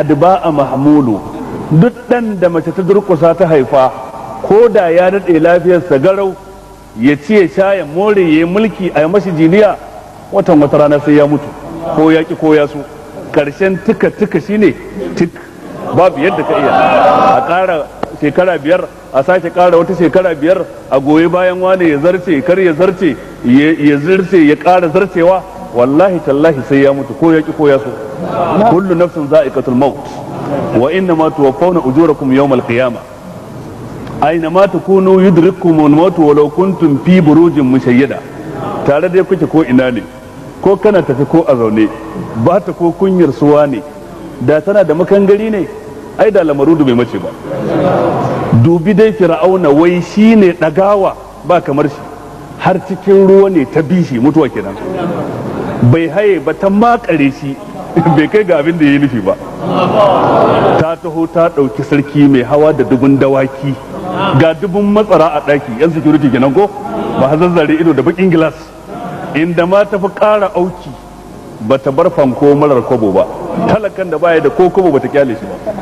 Adba mahmulu, duk ɗan da mace ta durƙusa ta haifa, ko da ya daɗe lafiyarsa garau, ya ci, ya sha, ya more, ya yi mulki, a yi mashi jiniya, watan wata rana sai ya mutu, ko ya ki ko ya so. Karshen tika tika shine tik, babu yadda ka iya. A ƙara shekara 5, a sake ƙara wata shekara 5, a goyi bayan wane ya zarce, kar ya zarce, ya zarce, ya ƙara zarcewa, wallahi tallahi sai ya mutu, ko ya ki ko ya so. Kullu nafsin za'iqatul maut wa inna ma tuwaffawna ujurakum yawmal qiyamah. Aina ma takunu yudrikkumul maut walau kuntum fi burujin mushayyada. Tare dai kuke ko ina ne, ko kana tafi ko a zaune, ba ta ko kunyar suwa ne. Da tana da makangari ne, ai da lamarudu bai mace ba. Dubi dai Fir'auna, wai shine dagawa ba kamar shi, har cikin ruwa ne ta bishi, mutuwa kenan. Bai haye ba, ta makare shi, bai kai ga abin da ya yi nufi ba. Ta taho ta ɗauki sarki mai hawa da dubun dawaki, ga dubun matsara a ɗaki, yan security kenan, ko ba zazzare ido da bakin gilas. Inda ma tafi ƙara auki, ba ta bar fanko marar kwabo ba, talakan da baya da ko kwabo ba ta kyale shi ba.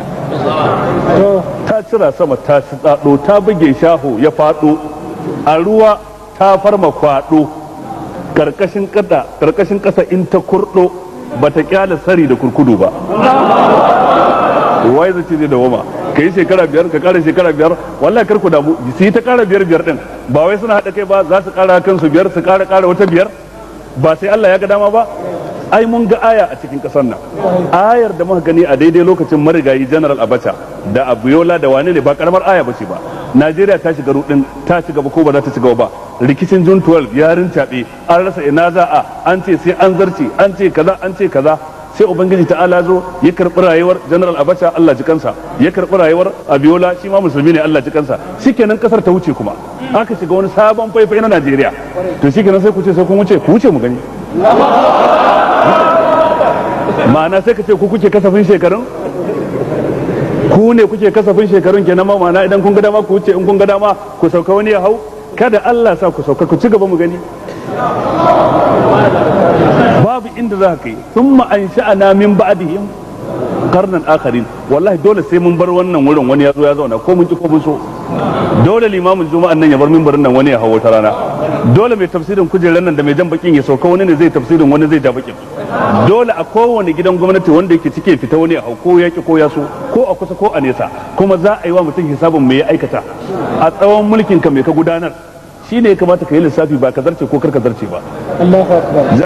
Ta cira sama, ta ci tsado, ta buge shaho ya faɗo a ruwa, ta farma kwaɗo karkashin kada, karkashin kasa in ta kurdo, ba ta kyale sari da kurkudu ba. Wai zai ce zai dawoma? Ka yi shekara 5, ka kara shekara 5, wallahi kar ku damu, su yi ta kara biyar biyar din. Ba wai suna haɗa kai ba, za su kara kansu biyar, su kara kara wata biyar, ba sai Allah ya ga dama ba. Ai mun ga aya a cikin kasar nan. Ayar da muka gani a daidai lokacin marigayi General Abacha da Abiola da wane ne, ba karamar aya bace ba. Najeriya ta shiga rudin, ta ci gaba ko ba za ta ci gaba ba. Rikicin June 12 ya rincaɓe, an rasa ina za a. An ce sai an zarce, an ce kaza, an ce kaza. Sai Ubangiji ta'ala zo ya karɓi rayuwar General Abacha, Allah ji kansa, ya karɓi rayuwar Abiola, shi ma musulmi ne, Allah ji kansa. Shikenan, kasar ta wuce, kuma aka shiga wani sabon faifai na Najeriya. To shikenan, sai ku ce sai kun wuce. Ku wuce mu gani. Ma'ana sai ka ce ku kuke kasafin shekarun, ku ne kuke kasafin shekarun kenan ma. Ma'ana idan kun ga dama ku wuce, in kun ga dama ku sauka, wani ya hau. Kada Allah sa ku sauka, ku ci gaba mu gani. Babu inda za ka yi. Thumma ansha'ana min ba'dihim qarnan akharin. Wallahi dole sai mun bar wannan wurin, wani ya zo ya zauna, ko mun ki ko mun so. Dole limamin juma'an nan ya bar mimbarin nan, wani ya hawo ta rana. Dole mai tafsirin kujerar nan da mai jan bakin ya sauka, wani ne zai tafsirin, wani zai ja bakin. Dole a kowane gidan gwamnati wanda yake cike fita, wani ya hau, ko ya ki ko ya so, ko a kusa ko a nesa. Kuma za a yi wa mutum hisabin mai ya aikata a tsawon mulkin ka, mai ka gudanar. Shine ya kamata ka yi lissafi, ba ka zarce ko kar ka zarce ba. Allahu akbar.